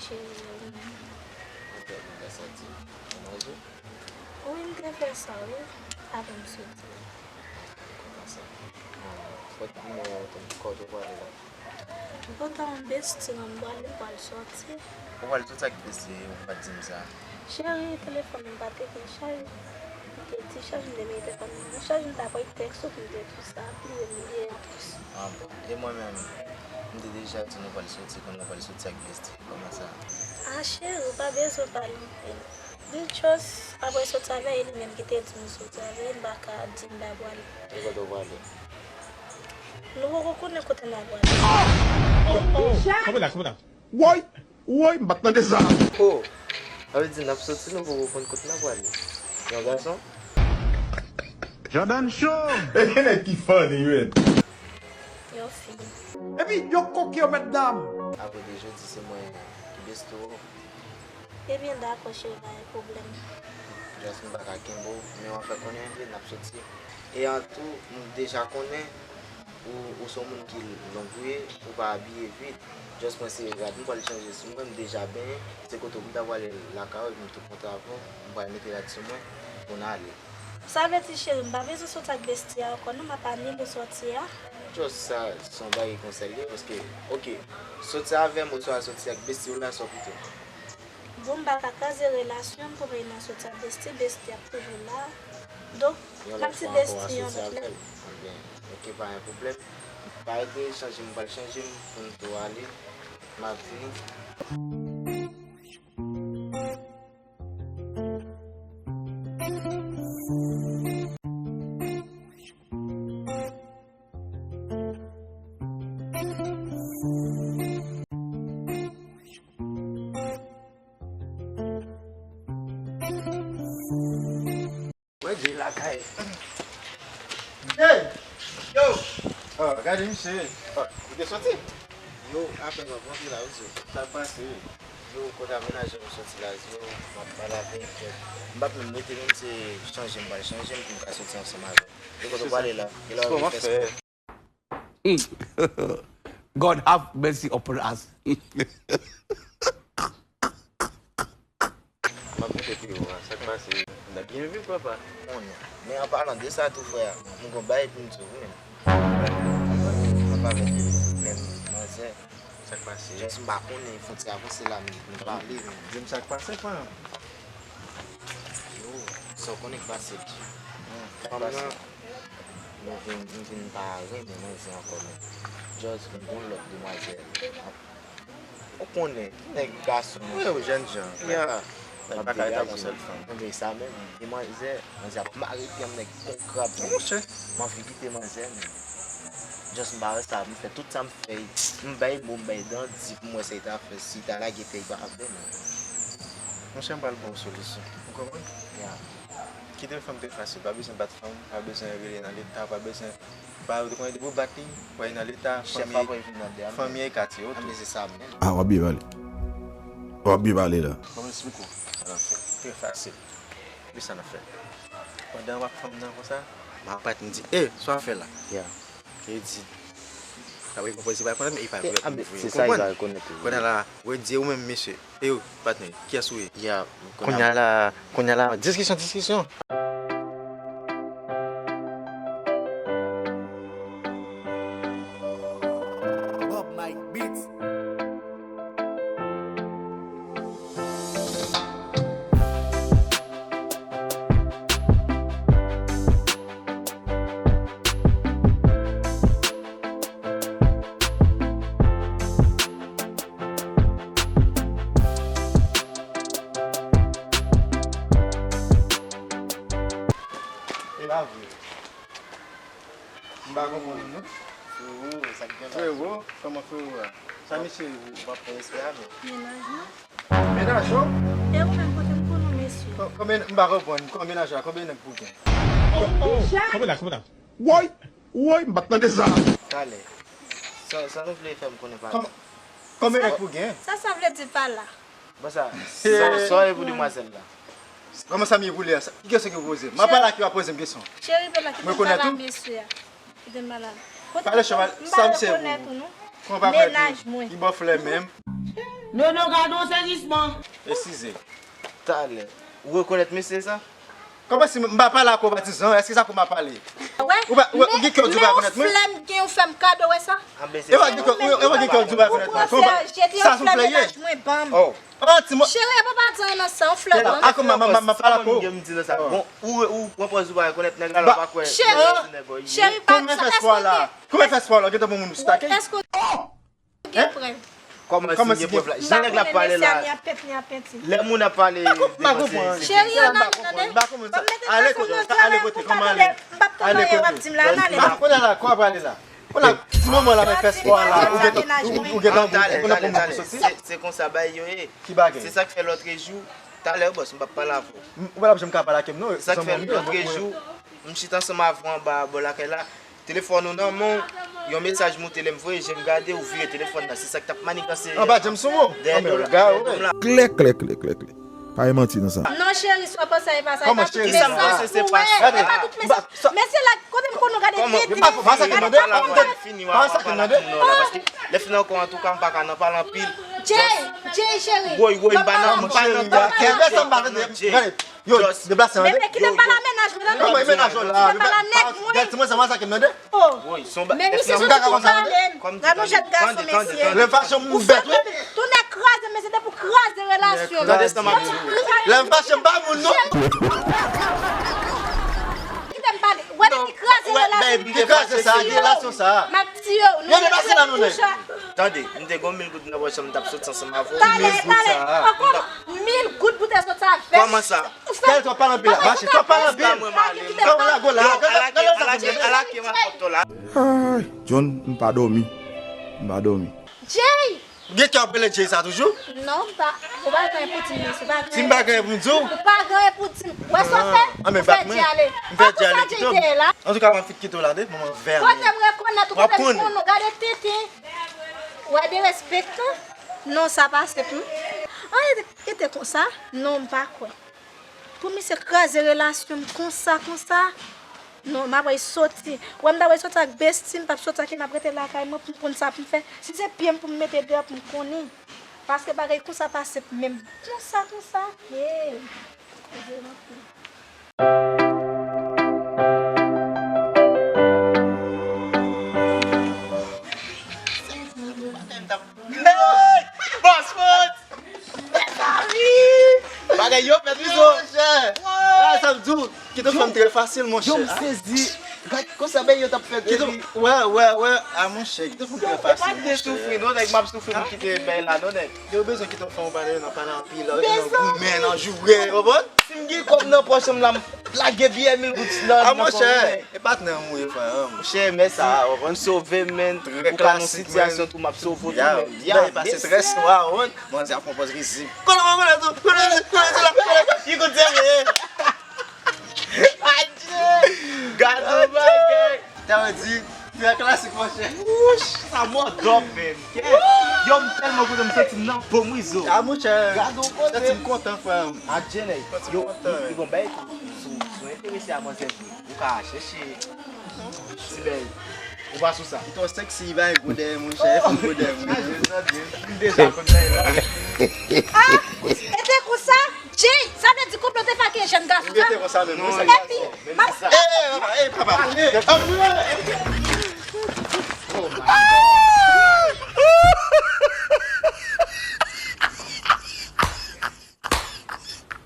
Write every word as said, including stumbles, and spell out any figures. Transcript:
cheri, ou menm? Ou te fè sa di, ou manje? Wi, m te fè sa, wi, avan m soti. Kòman sa? Ah, fòk di mwen kote w prale la. Gontan, besti, m pral, m pral soti. Ou pral soti ak besti, ou pa t di m sa. Cheri, telefòn m pa t gen chaj. M te di chaj, m te mete kòm nan chaj, m t ap wè tèks ou, m te di sa, bliye m bliye an plis. Ah bon. E mwen menm, m te deja di nou pral soti, kounye a nou pral soti ak besti. Kòman sa? Ah, cheri, ou pa bezwen pale anpil. Di just, apre soti avè li menm ki te di m soti avè li, m pa ka di m pa pral. E kote w prale? Nou poko konnen kote n ap prale. Kanpe la, kanpe la. Woy! Woy, m pa t tande sa. Oh! Sa vle di n ap soti, nou poko konn kote n ap prale. Yon gason? Jordan Show! E gen nèg ki funny, wi. Yon fi. Epi, yo koke yo, mèt dam! Apre de jodi, se mwen ki besti w. Ebyen, dakò, cheri, pa gen pwoblèm. Just m pa ka kenbe w, men w ap fè konnen vre, n ap soti. E an tou, m deja konnen ou, ou se yon moun ki long ou ye, ou pa abiye vit. Just mwen se rad m pral chanje sou mwen, m deja benyen, se kote w m ta pral lakay ou, epi m tou kontre avè w, m pral mete rad sou mwen pou n ale. Sa vle di, cheri, m pa bezwen soti ak besti a ankò, non, m ap anile sòti a. Just sa, se yon bagay konsa l ye, paske, oke, soti avè m, oswa soti ak besti w la, sa w pito? Bon, m pa ka kraze relasyon m pou m al nan soti ak besti, besti ap toujou la. Donk, m ap di besti yon lòt lè. Ebyen, oke, pa gen pwoblèm. Pa rete chanje m, m pral chanje m pou n tou ale. M ap vini. Mwen di lakay. Hey! Yo! Oh, gade misye. Oh, ou te soti? Yo, apèn m ap rantre la, wi, yo. Sa k pase? Yo, kote a menaj mwen soti la, yo, m ap pale avè l, kèt. M p ap menm rete menm, se chanje m pral chanje m pou m ka soti ansanm avè l. Yo, kote w prale la? Kilè w ap fè spò? God have mercy upon us. M ap moute pi wo a. Sa k pase? N ap byen viv, papa. Konnen. Men an palan de sa tou, frè, m gon bagay pou m di w, wi, menm. An palan de menm manzè. Sa k pase? Just m pa konnen, fon ti avanse la, men nou pale, men. Di m sa k pase, frè. Yo, sa w konnen k pase? Fanm nan, nou vin, m vin pa renmen manzè ankò, men. Just m gon lòt demwazèl. Ou konnen, nèg gason. Wi, ou jènjan. Ya. Nèg pa ka rete ak yon sèl fanm. Mwen gen sa menm. E manzè, manzè ap mare pye m, nèg bon krab. Monchè. M anvi kite manzè, men. Just m pa wè sa, m fè tout sa m fè. M bay mo, m bay dan, di pou m wè sa l ta fè. Si l ta lage tè, li pa ka fè, men. Monchè, m pral ba w solisyon. Ou konprann? Ya. Kite fanm trè fasil. Pa bezwen bat fanm, pa bezwen rele nan leta, pa bezwen Pa, ou te konnen depi w bat li, w al nan leta, fanmi, fanmi e katye, oke. Ah, w ap byen pale. W ap byen pale la. Ban m esplike w. Trè fasil. Wi, sa n ap fè. Pandan w ak fanm nan konsa, m ap bat, m di, "E, sa w ap fè la?" Li di, l ap reponn, li pa rekonèt, men li pa rekonèt. Ou konprann? Kounye a la, ou di, ou menm, mesye. E yo, patnè, kiyès ou ye? Ya, kounye a la, kounye a la, diskisyon, diskisyon. Bob Mike Beats. E pa vre. M pa konprann, non. Frero, sa k gen la? Frero, kòman Frero a? Sa misye ye? W ap fè respè a, men. Mennaj mwen. Mennaj ou? E ou menm, kote m konnen w, mesye? Ko-, konbyen, m pa konprann. Konbyen mennaj la? Konbyen nèg pou gen? Kanpe la, kanpe la. Woy! Woy, m pa t tande sa. Talè. Sa, sa nou vle fè m konnen pa la? Kòman, konbyen nèg pou gen? Sa, sa vle di pa la? Bon, sa, sa, sa w ye pou demwazèl la? Kòman sa m ye pou li a? Sa, ki kesyon ke w poze m? M ap pale ak yo, w ap poze m kesyon. Cheri, pale, kite m pale ak mesye a. Kite m pale. Pale chòval, sa misye ye pou ou? Kòman w pa rekonèt ou, non? Mennaj mwen. Li bò flè menm. Nono, gade yon sezisman. Eskize. Talè. Ou rekonèt mesye sa? Kòman si m pa pale ak ou patizan, èske sa pou m ap pale? Ou pa, ou gen kè w di ou pa rekonèt mwen? Flè m gen ou fè m kado, wè sa? E pa gen kè w di ou pa rekonèt mwen? Sa se yon flè ye? Oh. Oh, ti mwen. Cheri, e pa patizan nan sa, yon flè ban m. Ak ou m ap pale ak ou? Bon, ou, ou pran pòz ou pa rekonèt nèg la, lè w pa kwè. Cheri, cheri, pa sa. Kòman fè swè la? Kòman fè swè la? Ou gentan pran moun pou stake? Èske w gen prèv? Kòman si m gen prèv la? Jan nèg la ap pale la. Lè moun ap pale devan se. Cheri, ann ale, tande. M ap mete tason nan zye w, ou pa tande. M p ap tann anyen w ap di m la, ann ale. Kounye a la, kò ap pale la. Kounye a, ti moman la, men fè swè la. Ou gentan, ou gentan, ou gentan pran moun pou soti? Se konsa bagay yo ye. Ki bagay? Se sa k fè lòtrejou, talè, bòs, m p ap pale avè w. Ou pa t ap janm ka pale ak m non. Sa k fè lòtrejou, m chita ansanm avè w anba bò lakay la. Telefòn ou nan men w, yon mesaj moute lè m voye je m gade ou vire telefòn nan, se sa k t ap maniganse. Anba je m sou mwen. Dèyè do la. Klè, klè, klè, klè, klè. Pa gen manti nan sa. Non cheri, sa w panse a e pa sa, e pa tout mesaj. Kisa m panse se pa sa? E pa tout mesaj. Mesye la, kote m konn ou gade tete. Gade kòman m fini w ap pale ak moun nan la, paske lè fini ankò antouka m pa ka nan pale anpil. Jay, Jay cheri. Woy, woy, m pa nan, m pa nan tan. Yo, deplase an de. Men kite m pale a mennaj mwen tande. Kòman e mennaj ou la? Kite m pale a nèg mwen. Gad ti mwen se mwen sa ke m tande. Oh. Men misye sou tou pale m. Gad yon jèn gason mesye. Lè m fache m bèt wi. Tou nèg kraze mesye depi w kraze relasyon. Lè m fache m pa moun non. Kite m pale. Wè depi kraze relasyon. Ki kraze sa? Ki relasyon sa? M ap tiye w. Yo deplase la nou nèg. Tande, m te gon mil goud nan pòch mwen m t ap soti ansanm avè w. Talè, talè. Ankò mil goud pou te soti avè m. Kòman sa? Tèl twòp pale anpil la, mache, twòp pale anpil. Kòman la, go la, gade, gade sa ki mete. Ay, John, m pa dòmi. M pa dòmi. Jay! Gen kè w ap rele Jay sa toujou? Non, m pa. Ou pa gen anyen pou di m, mesye, ou pa gen anyen pou di m. Ou pa gen anyen pou di m. Wè sa w fè? Ou fè Jay ale. Ankò sa Jay te ye la. Antouka, m ap fin kite w la de, manman vè. Kote m rekonèt ou, kote m konn ou, gade tenten. Wè derespektan. Non, sa pase pou m. An, e te konsa? Non, m pa kwè. Pou misye kraze relasyon m konsa, konsa. Non, m ap soti. Wè m ta pral soti ak besti m, m p ap soti ak li, m ap rete lakay mwen pou m konn sa pou m fè. Si se pye m pou m mete deyò pou m konnen. Paske bagay konsa pa senp menm. Konsa, konsa. Hey. Hey! Bòs fout! Mezanmi! Bagay yo fèt wi zo. Monchè. Ah, sa m di w, kite fanm trè fasil, monchè. Yo, m sezi. Gad konsa bagay yo t ap fèt epi. Wè, wè, wè. Ah, monchè, kite fanm trè fasil, monchè. Yo pa te soufri non, nèg, m ap soufri pou kite bagay la non, nèg. Yo bezwen kite fanm pale nan pale anpil, nan goumen, nan joure, w konprann? Si m gen kòb nan pòch m la, m lage biyè mil goud nan fanm, nèg. E patnè m ou ye, frè m. Monchè, mèsi. Sa, w konn sove m, menn. Ou ka nan sitiyasyon tou, m ap sove w tou, menn. Ya, pase trè swa, w konn. Manzè ap pran pòz rizib. Konnen mwen konnen tou, konnen tou, konnen tou la, konnen tou. Ki kote m ye? Adye! Gad yon bagay! Sa vle di, trè klasik, monchè. Wouch! Sa mòdòp, menn. Yo, m tèlman kontan, m santi m nan bon mwizo. A, monchè. Gad yon kote. Santi m kontan, frè m. Adye, nèg. Yo, li gon bagay tou. Si w enterese a manzè vre, ou ka chèche ti bèy. Ou pa sou sa. Li twò sexy, li bay gwo dèyè, monchè. Li fè gwo dèyè, monchè. M deja konn bagay la. Ah, e te konsa? Jay, sa vle di konplo te fè ak jèn gason sa? Li rete konsa menm, wi. Epi, m ap. Ey, ey, papa, ey, papa.